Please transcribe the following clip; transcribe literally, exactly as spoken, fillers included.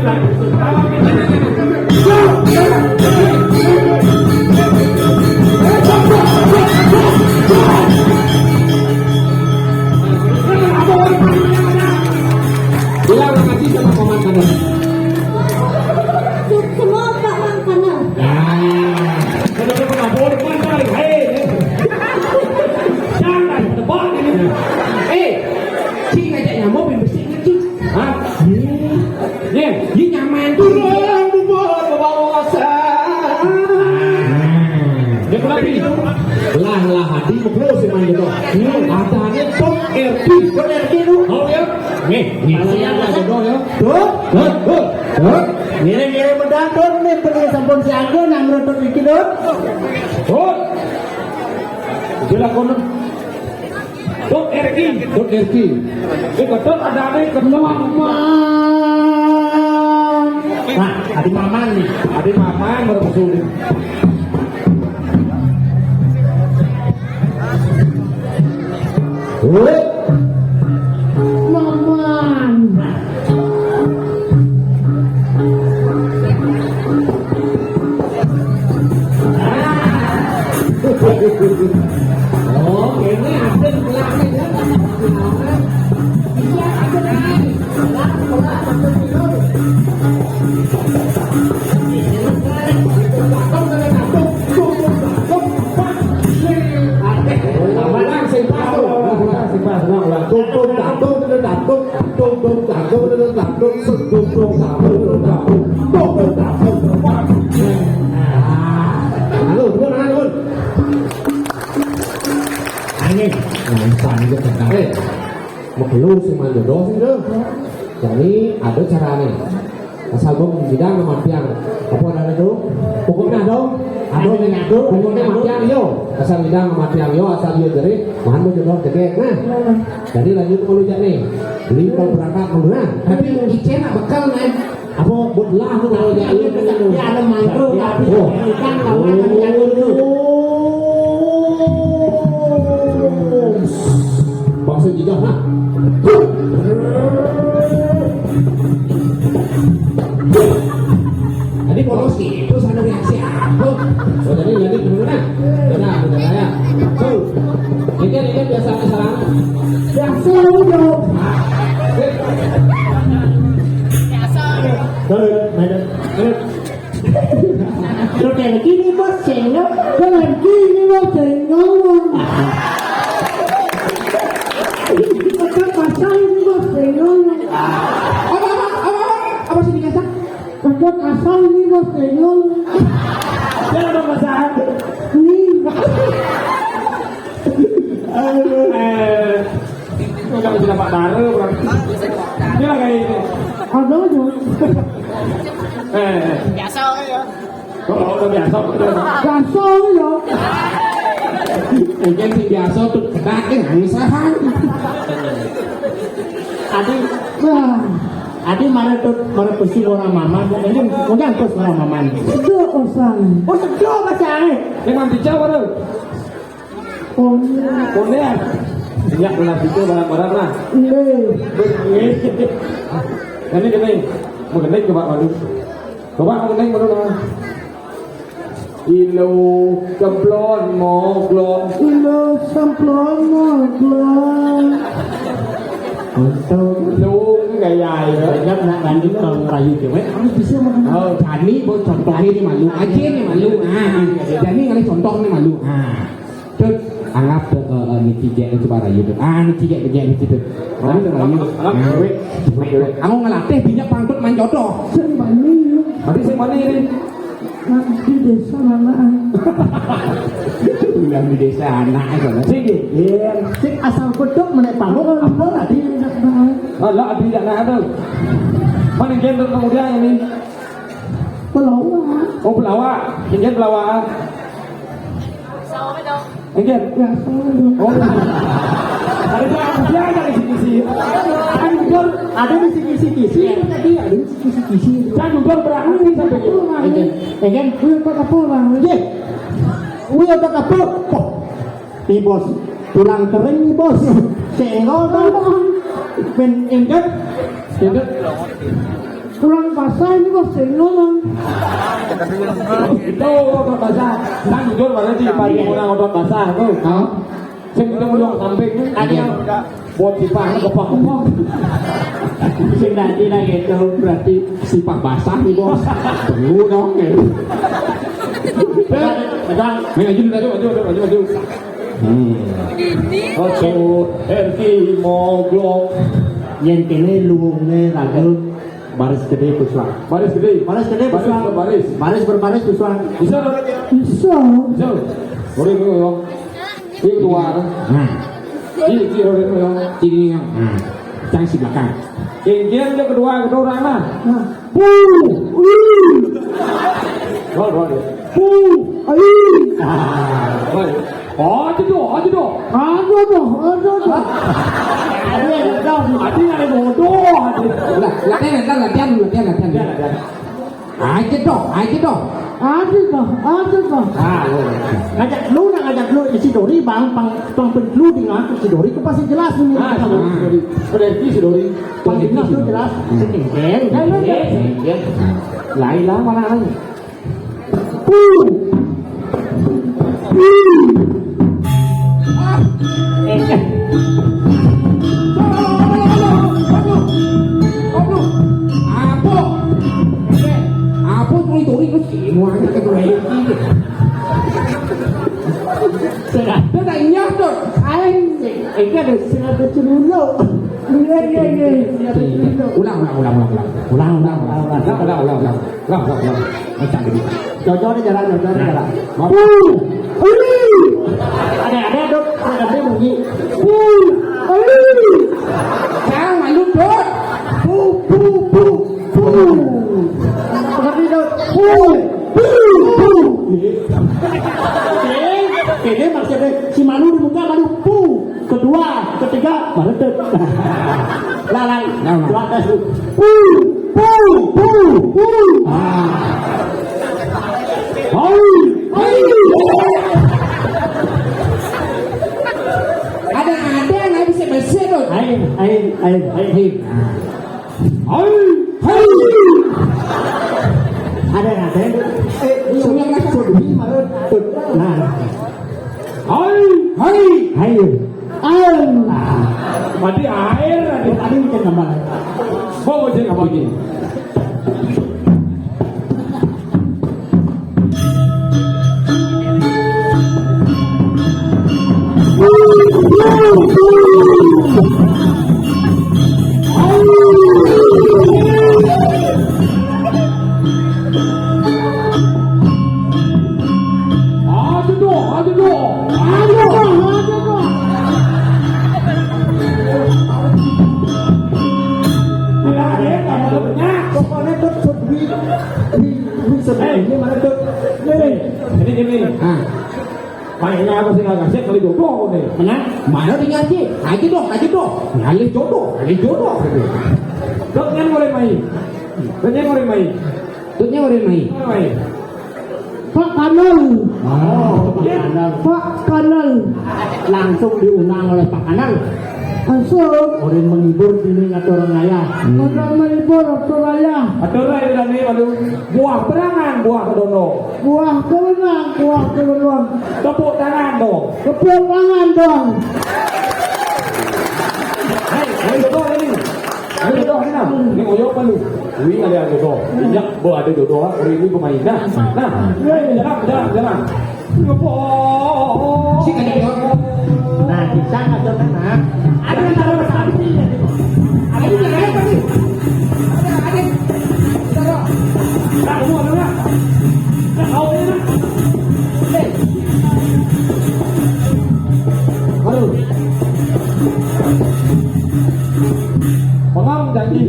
Bilang makasih sama Paman Kanal. Semua Paman Kanal. Nah, kalau dia pernah bodoh kan, hei, jangan tebak ini. Eh, cing aja nyamuk yang besi ngecing. Hah? Nih, ini nyaman. Turun bubur bawa. Dia kenapa itu? Lah, lah, hati mau close emang gitu. Ada nih Tom R T. Tom R T lu. Oh ya. Nih, nih. Saya nggak jodoh ya. Tuh, tuh, tuh, tuh. Ngiring-ngiring medal, Dut, nih, pergi sampun siangga, nang rutut iki, Dut. Dut. Jelas kono. Dut R I. Dut R I. Ini betul ada apa yang kedua? Nah, adi Maman nih. Adi Maman baru sulit. Woi. Maman. Oh, ini ada di belakang ya. Iya, ada. Halo, dua tangan, dua. Angin. Nah, bisa aja, bentar. Eh, mau lu sih, Mang Jodoh sih, lu. Jadi, ada caranya. Asal gua bidang sama tiang. Apa ada tuh? Pokoknya ada. Ada nih, ada. Pokoknya sama tiang, yo. Asal bidang sama tiang, yo. Asal yo jadi, bahan gua jodoh cekek. Nah, jadi lanjut kalau nih. Beli kalau berangkat dulu, nah. Tapi icena bekal, nih. Apa buat lah tuh kalau jadi. Ya, ada mangkuk, tapi ikan lawan yang itu. Bangsa juga, ha? Tadi polos gitu, sana reaksi apa? Oh, tadi jadi gimana? Benar, benar ya. Tuh. Ini, ini biasa salah. Biasa aja. Terus, main. Terus. Lo kayak gini, Bos, cengok. Lo kayak gini, Bos, cengok. Lo pasang ini, Bos, cengok. Apa, apa, apa, apa? Apa sih dikasih? Lo pasang ini, Bos, cengok. Dia ada pasang. Nih. Aduh, eh. Itu kalau tidak Pak Dara, berarti. Dia lah kayak ini. Ada aja. Eh, eh. Biasa ya. Oh, udah biasa, udah. Biasa ya. Mungkin sih biasa tuh, kedak, eh, nangis ah. Adi, wah, Adi mana tuh, mana pasti orang mama, mungkin, mungkin terus orang mama. Sedih, Osang. Oh, sedih, Mas, ya. Emang dijawab, tuh. Koner. Koner. Iya, benar itu barang-barang lah. Iya. Ini gini, mau gini coba malu. Coba mau gini malu lah. Ilo semplon moglong. Ilo semplon moglong. Untuk lu gaya ya. Banyak nak lanjut kalau ngerayu cewek harus bisa makan. Oh, Jani buat contoh ini malu aja nih malu. Ah, Jani ngalih contoh nih malu. Ah. Tut, anggap, eh, eh, niki jek coba rayu, Tut. Ah, niki jek, jek niki, Tut. Rayu, Tut, rayu. Anggap, anggap, ah, cewek, cewek, cewek. Aku ngelatih dinyak pantut main jodoh. Sing bani, ya. Tapi sing bani ini. Nah, di desa mana? Udah di desa anak aja, kan? Sing, iya. Sing asal beduk menek pamuk, apa tadi? Enak banget. Alah, adi tidak nak tuh. Mana genre kemudian ini? Pelawak. Oh, pelawak. Sing pelawak. Enggak. Ya, salah dong. Oh. Ada yang dia ada di sini sih. Kan udah ada di sini sih, sih. Tadi ada di sini sih, sih. Kan udah berani sampai gitu. Enggak. Enggak. Gue kok apa, Bang? Iya. Gue kok apa? Kok? Nih, Bos. Tulang kering nih, Bos. Senggol, Bang. Men, enggak. Enggak. Tulang Basah ini, Bos, sing ngomong. Itu otot basah. Nang jujur mana sih, paling orang otot basah tuh. Hah? Sing kita mulai samping. Ada yang buat sipah kepak-kepak. Sing nanti nang itu berarti sipah basah nih, Bos. Tunggu dong, ya. Pegang. Maju, maju, maju, maju, maju. Hmm. Ojo, Herki Moglok. Yen kene luwunge ragel baris gede, Puswa. Baris gede. Baris gede, Puswa. Baris berbaris. Baris berbaris, Puswa. Bisa, Dok? Bisa. Bisa. Boleh, boleh, ya. Ini keluar. Nah. Ini, ini, boleh, boleh, ya. Ini yang. Nah. Yang si belakang. Ini yang kedua, kedua orang, nah. Nah. Pu! Ui! Dua, dua, dua. Pu! Ai! Ah, baik. Oh, itu tuh, oh, itu tuh. Aduh, aduh, aduh, aduh. Aduh, aduh, aduh. Ada yang ada bodoh, ada. Lah, latihan, latihan, latihan, latihan, latihan. Latihan, latihan. Aja dong, aja dong. Aja dong, aja dong. Ah, lu. Ngajak lu, nak ngajak lu, si Dori, bang, pang, pang, pang, lu di ngaku si Dori, ke pasti jelas ini. Ah, si Dori, si Dori. Pada jelas tuh jelas. Hmm. Sedih, kan? Iya, iya, iya. Iya. Lain lah, mana lain? Pu! Pu! Ah! Eh, eh. Apa? Eh, apa turi-turi terus semua aja ke turi. Sudah, sudah, iya, Dok. Aing, ini ada surat dulu. Iya, iya, iya. Ulang, ulang, ulang, ulang, ulang. Ulang, ulang, ulang, ulang. Ulang, ulang, ulang, ulang. Ulang, ulang, ulang. Macam ini. Cocok ni jalan, cocok ni jalan. Nah. Pu! Ui! Ada, ada, Dok. Ada, ada bunyi. Pu! Ui! Jangan malu, Dok. Pu, pu, pu, pu. Seperti itu. Pu! Pu! Pu! Ini, ini maksudnya si malu di muka, malu. Pu! Kedua, ketiga, meredet. Lalai. Nah, nah. Dua atas, Bu. Pu, pu, pu, pu. Ah. Hai, hai. Ada, ada yang nggak bisa bersih tuh. Hai, hai, hai, hai. Hai. Nah. Hai, hai. Ada, ada. Eh, sudah, sudah. Nah. Hai, hai. Hai. Ayo. Ah. Mati air tadi. Tadi bikin gambar. Bawa aja apa ini? Aduh, aduh, aduh, aduh, aduh. Tidak ada yang kamu dengar. Pokoknya tuh sedih. Ini mana tuh? Nih. Ini gini. Ah. Mainnya apa sih nggak kasih kali jodoh nih? Mana? Mana dia ngaji? Aja dong, aja dong. Ngalih jodoh, ngalih jodoh. Dok, yang boleh main. Dok, yang boleh main. Dok, yang boleh main. Boleh main. Pak Kanal. Oh, Pak Kanal. Pak Kanal. Langsung diundang oleh Pak Kanal. Langsung. Orang menghibur sini ngatur orang kaya. Hmm. Orang menghibur orang kaya. Atur aja nih, aduh. Buah berangan, buah kedondong. Buah kelenang, buah kelenang. Tepuk tangan dong. Tepuk tangan dong. Hei, hei, jodoh ini. Hei, jodoh ini nah. Ini oyo apa lu? Ini ada jodoh. Ini bo ada jodoh, hari ini pemain. Nah, nah. Hei, jalan, jalan, jalan. Ngepo. Sini, ayo. Nah, bisa nggak, Dok? Nah. Ada yang taruh,